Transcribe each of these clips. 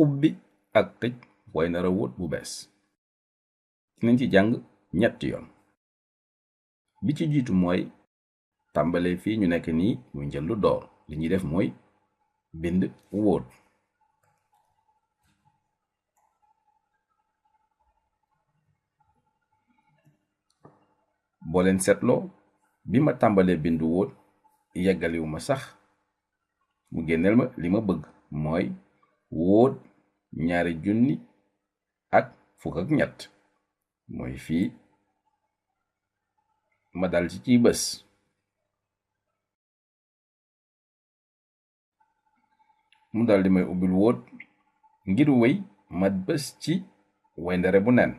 ubbi ak tëj way nara wóot bu bees. dinañ ci jàng ñetti yoon. bi ci jiitu mooy tàmbalee fii ñu nekk nii muy njëllu door li ñuy def mooy bind wóot. boo leen seetloo bi ma tàmbalee bind wóot yeggaliwu ma sax mu génneel ma li ma bëgg mooy wóot 2013 mooy fii ma dal ci ciy bës. mu dal di may ubbil wóot ngir wéy ma bës ci wayndare bu nen.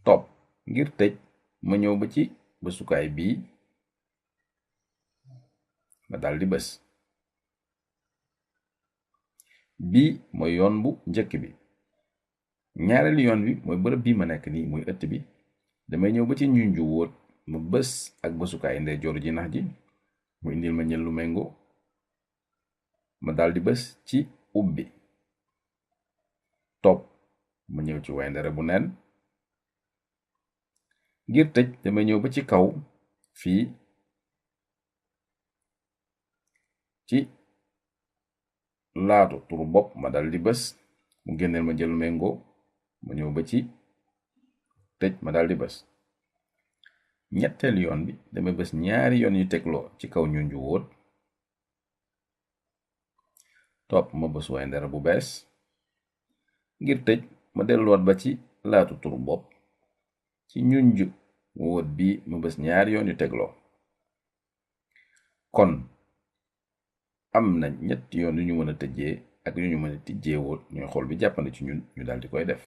topp ngir tëj ma ñëw ba ci bësukaay bii ma dal di bës. bii mooy yoon bu njëkk bi. ñaareelu yoon bi mooy bërëb bii ma nekk nii muy ëtt bi damay ñëw ba ci ñunju wóot ma bës ak bësukaay ndeyjoor ji nax ji mu indil ma ñël lu méngoo ma dal di bës ci ubbi. topp ma ñëw ci wayndare bu nen. ngir tëj damay ñëw ba ci kaw fii ci laatu turu bopp ma dal di bës mu génneel ma jël méngoo ma ñëw ba ci tëj ma dal di bës. ñetteel yoon bi damay bës ñaari yoon yu tegloo ci kaw ñunju wóot. topp ma bës wayndare bu bees. ngir tëj ma delluwaat ba ci laatu turu bopp ci ñunju wóot bi ma bës ñaari yoon yu tegloo. kon am na ñetti yoon yu ñu mën a tëjee ak yu ñu mën a tijjee wóot ñooy xool bi jàppandi ci ñun ñu dal di koy def.